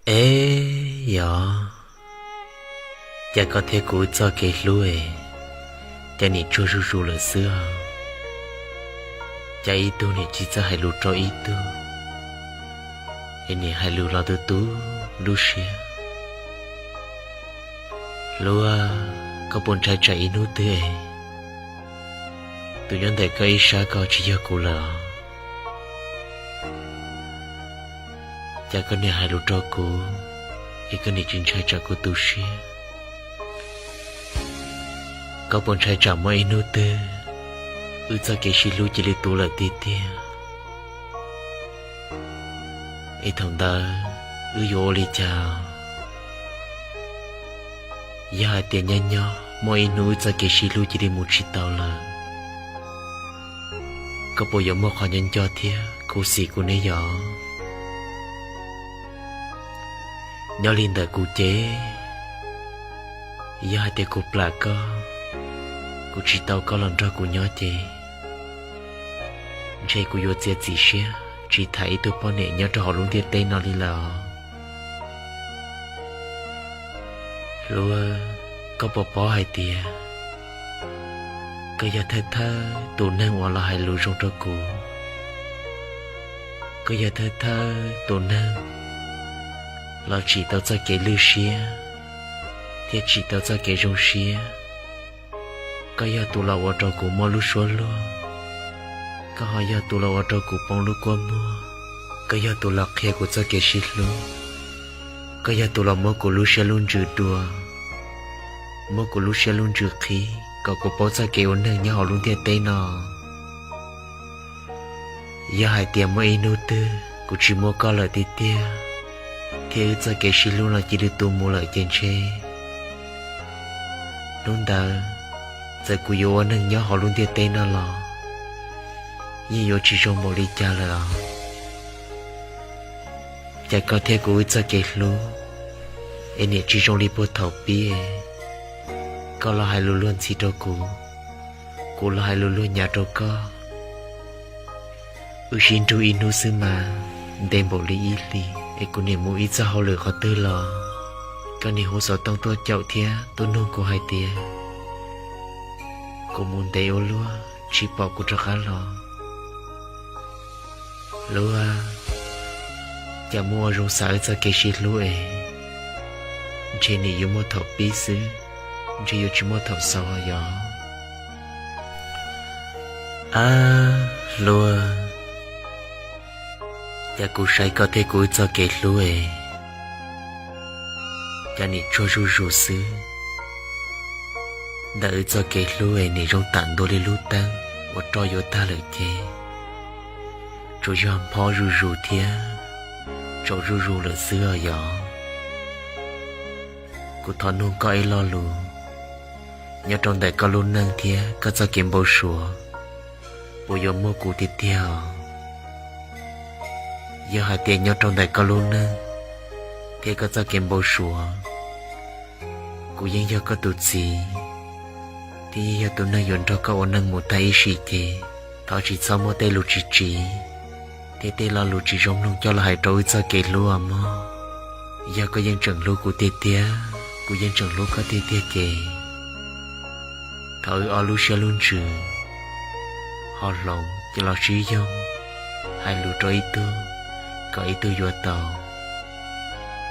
Es yog, cas koj thiab kuv wb txoj kev hlub es, cas nim tsuag zuj zus lawm xwb os. Cas ib tug nim tsis txawj hais lus rau ib tug, es nim hais lus los tu tu lub siab. Hlub, koj puas ntshai tsam ib hnub twg es tus nyob ntawm koj ib sab ko tsis yog kuv lawm os? Cas koj nim hais lus rau kuv, es koj nim tsis ntshai tsam kuv tu siab? Koj puas ntshai tsam muaj ib hnub twg wb txoj kev sib hlub cia li tu lawm tiag tiag? Es thaum ntawd wb yuav ua li cas? Yog hais tias nyob nyob muaj ib hnub wb txoj kev sib hlub cia li mus tsis tau lawm, koj puas yuav muaj qhov nco nco thiab khuv xim kuv ne yom? Nyob li ntawm kuv ces, yog hais tias kuv plam koj, kuv tsis tau koj los nrog kuv nyob ces, ntshe kuv yuav txiav txim siab tsis tham ib tug poj niam nyob rau hauv lub ntiaj teb no li lawm os. Hlub, koj puas paub hais tias koj yog thawj thawj tus neeg uas los hais lus zoo rau kuv. Koj yog thawj thawj tus neeg los tsim tau txoj kev lwj siab thiab tsim tau txoj kev zoo siab. Koj yog tus los ua rau kuv muaj lub suab luag. Koj ho yog tus los ua rau kuv poob lub kua muag. Koj yog tus los qhia kuv txoj kev sib hlub. Koj yog tus los muab kuv lub siab lub ntsws dua, muab kuv lub siab lub ntsws qhib kom kuv paub txoj kev ua neeg nyob hauv lub ntiaj teb no. Yog hais tias muaj ib hnub twg kuv tsis muaj koj lawm tiag tiag, thiab wb txoj kev sib hlub no cia li tu mus lawm ces ntshe hnub ntawd txawm kuv yuav ua neeg nyob hauv lub ntiaj teb no los yeej yuav tsis zoo npaum li cas lawm os. Cas koj thiab kuv wb txoj kev hlub es niam tsis zoo li puag thaum pib. Koj los hais lus luag ntxhi rau kuv, kuv los hais lus luag nyav rau koj. Wb sib nrug ib hnub xwb mas ntev npaum li ib hlis es kuv niam mus ib txoj hauj lwm qhov twg los, koj niam hu xov tooj tuaj caum thiab tuaj nug kuv hais tias kuv mus ntev ua luaj tsis pom kuv rov qab los. Hlub, cas muaj ua zoo xav wb txoj kev sib hlub es, ntshe nim yuav muaj thaum pib xwb, ntshe yuav tsis muaj thaum xaus os yog. Ab, Hlub, cas kuv saib koj thiab kuv wb txoj kev hlub es, cas nim tsuag zuj zus xwb. Ntawm wb txoj kev hlub es nim zoo tam ntua li lub teeb uas roj yuav tag lawm ces, tsuas yog nphob zuj zus thiab tsaus zuj zus lawm xwb os yog. Kuv thov nug koj ib lo lus, nyob rau ntawm koj lub neej thiab koj txoj kev npau suav, puas yuav muaj kuv tiag tiag os? Yog hais tias nyob rau ntawm koj lub neej thiab koj txoj kev npau suav, kuv yeej yog koj tus txiv thiab yeej yog tus neeg yuav nrog koj ua neej mus tag ib sim ces, thov tsis txhob muaj tej lus tsis tsiv thiab tej lo lus tsis zoo mloog coj los hais rau wb txoj kev hlub os mog. Yog koj yeej tseem hlub kuv tiag tiag, kuv yeej tseem hlub koj tiag tiag ces, thov wb ob lub siab lub ntsws ho hloov ces los sib yoog hais lus rau ib tug kom ib tug yuav tau.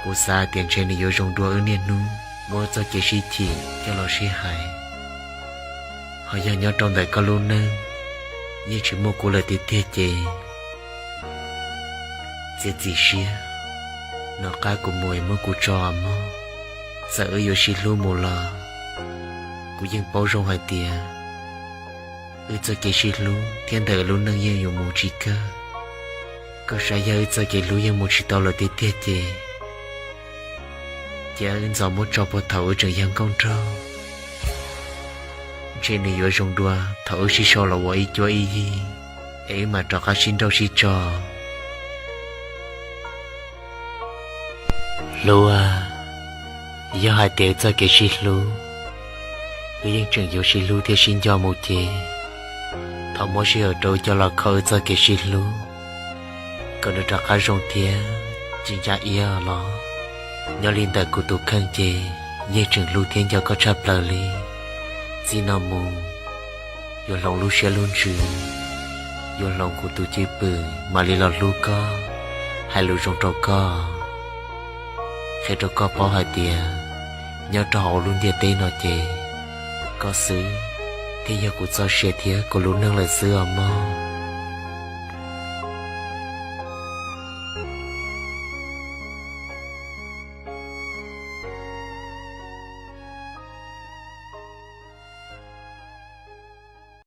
Kuv xav tias ntshe nws yuav zoo dua wb niaj hnub muab txoj kev sib chim coj los sib hais. Ho yog nyob rau ntawm koj lub neej yeej tsis muaj kuv lawm tiag tiag ces, txiav txim siab, nov qab kuv mus es muab kuv tso mog. Txawm wb yuav sib hlub mus los, kuv yeej paub zoo hais tias wb txoj kev sib hlub thiab ntawm lub neej yeej yuav mus tsis kawg. Koj saib yog wb txoj kev hlub yeej mus tsis tau lawm tiag tiag ces, cia wb ntxov muab tso puag thaum wb tseem yog nkauj nraug. Ntshe nws yuav zoo dua thaum wb sib sau los ua ib cuab ib yig es wb mam rov qab sib nrauj sib tso. Hlub, yog hais tias wb txoj kev sib hlub, wb yeej tseem yuav sib hlub thiab sib nco mus ces, thov muab sij hawm rau wb coj los kho wb txoj kev sib hlub kom nws rov qab zoo thiab tsis ncaj iab los. Nyob li ntawm kuv tus kheej ces yeej tseem hlub thiab nco koj tshaj plaws li. Txij no mus yuav hloov lub siab lub ntsws, yuav hloov kuv tus cwj pwm mam li los hlub koj, hais lus zoo rau koj, qhia rau koj paub hais tias nyob rau hauv lub ntiaj teb no ces koj xwb thiaj yog kuv txoj sia thiab kuv lub neej lawm xwb os mog.